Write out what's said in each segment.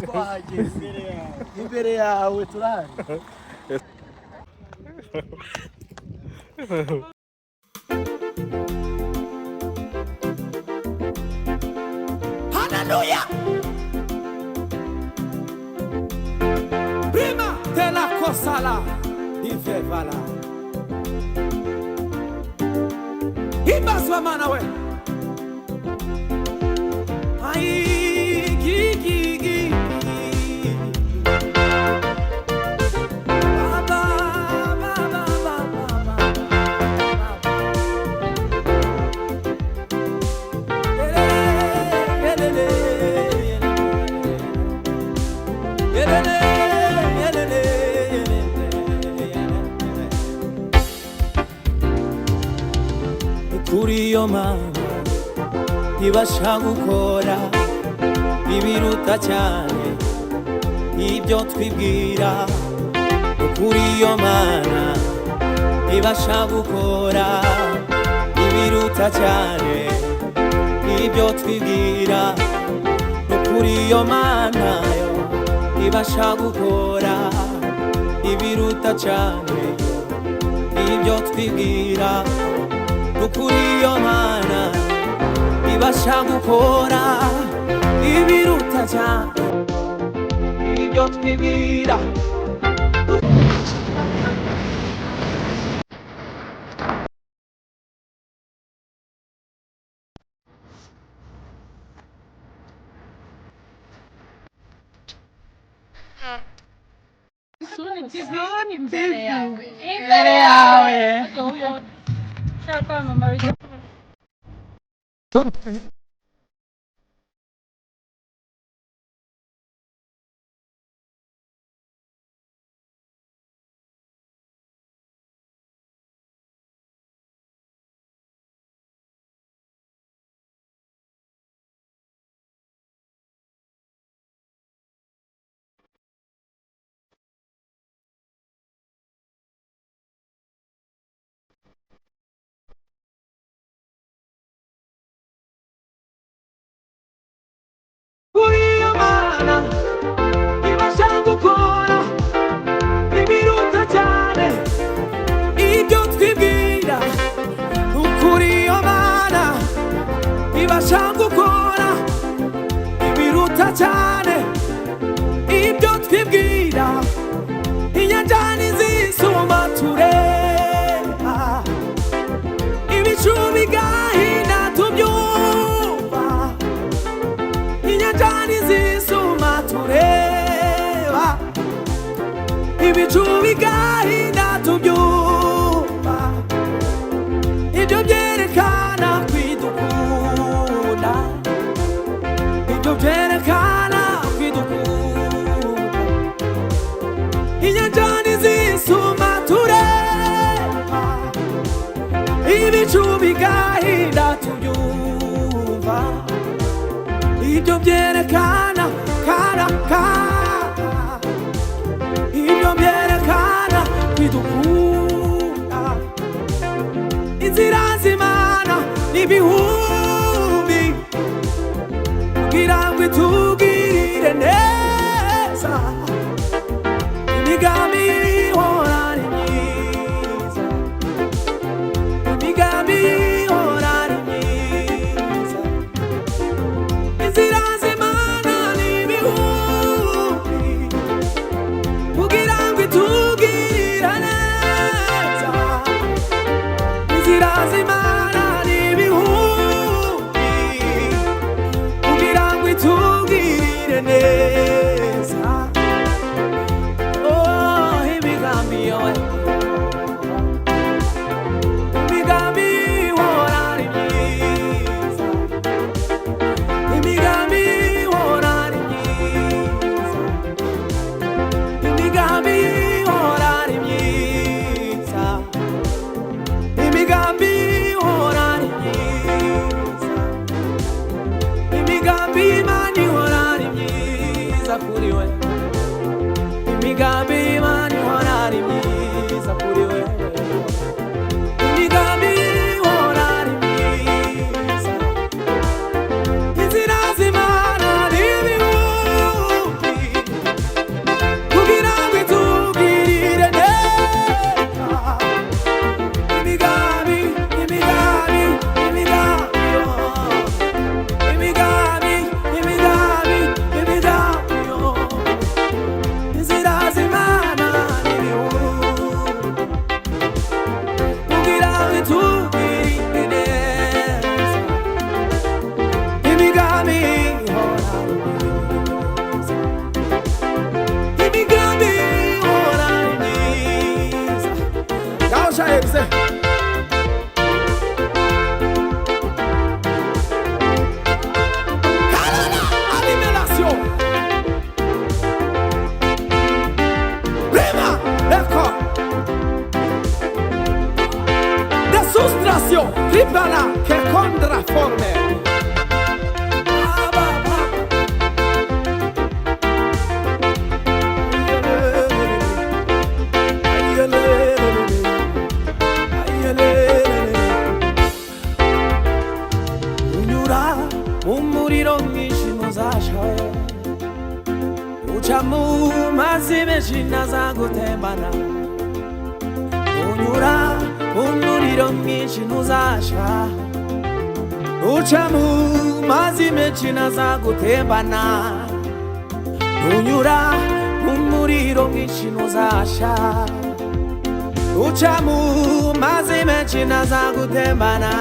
Twahageze imbere yawe turahari. Haleluya! Prima te la kosala ivevala. Himbazwa mana we. Ai gi gi gi. Ba ba ba ba ba ba ba. Kuri iyo mana ibasha gukora ibiruta cyane ibyo twibwira. Kuri iyo mana ibasha gukora ibiruta cyane ibyo twibwira. Kuri iyo mana yo ibasha gukora ibiruta cyane ibyo twibwira. Kuri iyo mana ibasha gukora ibiruta cyane ibyo twibwira. Imbere yawe, imbere yawe. Ushaka kwamamaza. Kuri iyo mana ibasha gukora ibiruta cyane ibyo twibwira. Kuri iyo mana ibasha gukora ibiruta cyane ibyo twibwira. Inyanja ntizisuma tureba, ibicu bigahinda tubyumva. Inyanja ntizisuma tureba, ibicu bigahinda tubyumva. Ibyo byerekana kwidukunda, ibyo byerekana kwidukunda. Inyanja ntizisuma tureba, ibicu bigahinda tubyumva. Ibyo byerekana kana kana, ibyo byerekana kwidukunda. Inzira z'Imana n'ibihumbi kugira ngo itugirire neza. Imigambi ihora ari myiza, imigambi ihora ari myiza. Inzira z'Imana n'ibihumbi kugira ngo itugirire neza. Inzira z'Imana n'ibihumbi kugira ngo itugirire neza. Oh, imigambi yawe, imigambi ihora ari myiza, imigambi ihora ari myiza, imigambi ihora ari myiza, imigambi ihora ari myiza, imigambi y'Imana ihora ari myiza kuri we. Imigambi y'Imana ihora ari myiza kuri we. Imigambi ihora ari myiza. Inzira z'Imana n'ibihumbi. Uca mu mazi menshi ntazagutembana, unyura mu muriro mwinshi ntuzasha. Uca mu mazi menshi ntazagutembana, unyura mu muriro mwinshi ntuzasha. Uca mu mazi menshi ntazagutembana,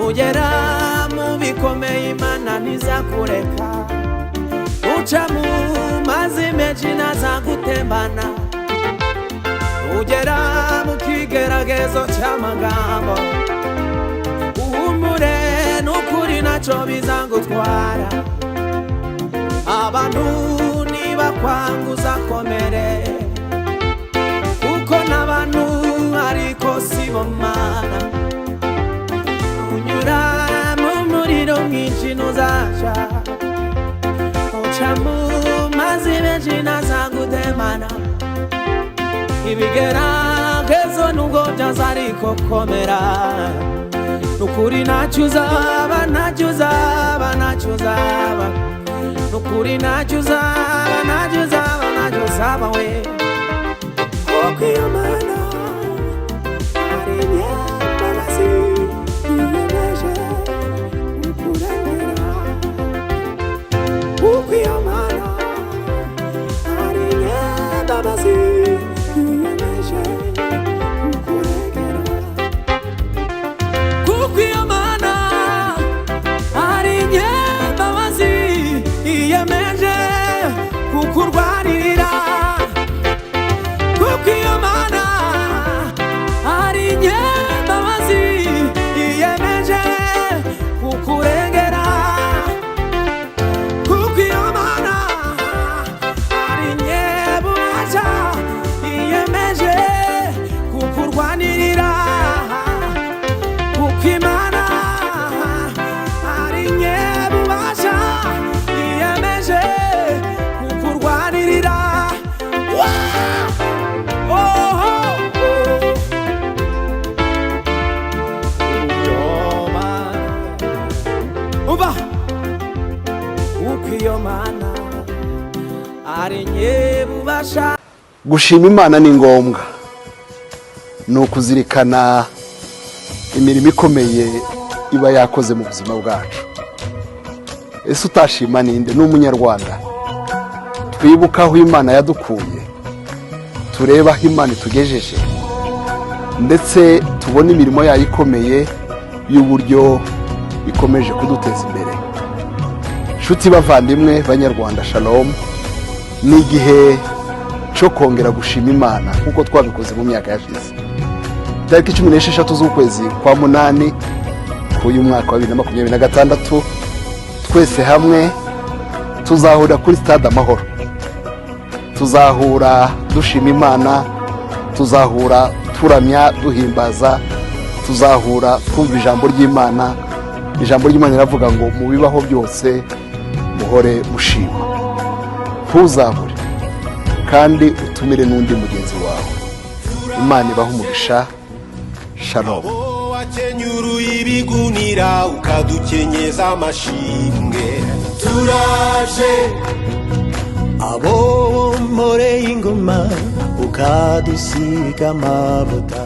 ugera mu bikomeye Imana ntizakureka. Uca mu mazi menshi ntazagutembana, ugera mu kigeragezo cy'amagambo, uhumure n'ukuri ntacyo bizagutwara. Abantu nibakwanga uzakomere, kuko n'abantu ariko si bo Mana. Unyura mu muriro mwinshi ntuzasha, uca mu mazi menshi ntazagutembana. Ibigeragezo nubwo byaza ariko komera, nukuri ntacyo uzaba, ntacyo uzaba, ntacyo uzaba. Nukuri ntacyo uzaba, ntacyo uzaba, ntacyo uzaba we, kuko iyo Mana ari imbabazi yiyemeje kukurengera, kuko iyo Mana ari imbabazi yiyemeje kukurengera, kuko iyo Mana ari imbabazi yiyemeje kukurwanirira, kuko iyo Mana ari imbabazi yiyemeje kukurengera, kuko iyo Mana ari nyebubasha yiyemeje kukurwanirira, kuko Imana ari nyebubasha yiyemeje kukurwanirira. Wah! Oh, oh, oh. Iyo Mana, umva, uko iyo Mana ari nyebubasha. Gushima Imana ni ngombwa, ni ukuzirikana imirimo ikomeye iba yakoze mu buzima bwacu. Ese utashima ninde? Ni umunyarwanda. Twibuke aho Imana yadukuye, turebe aho Imana itugejeje, ndetse tubone imirimo yayo ikomeye y'uburyo ikomeje kuduteza imbere. Nshuti bavandimwe banyarwanda, shalom. Ni igihe cyo kongera gushima Imana nk'uko twabikoze mu myaka yashize. Tariki 16 z'ukwezi kwa munani k'uyu mwaka wa 2026, twese hamwe tuzahurira kuri Stade Amahoro. Tuzahura dushima Imana, tuzahura turamya duhimbaza, tuzahura twumva ijambo ry'Imana. Ijambo ry'Imana riravuga ngo: "Mu bibaho byose muhore mushima." Ntuzabure kandi utumire n'undi mugenzi wawe. Imana ibahe umugisha. Shalom. Wakenyuruye ibigunira, ukadukenyeza amashimwe, turaje. Abo mporeye ingoma, ukadusiga amavuta.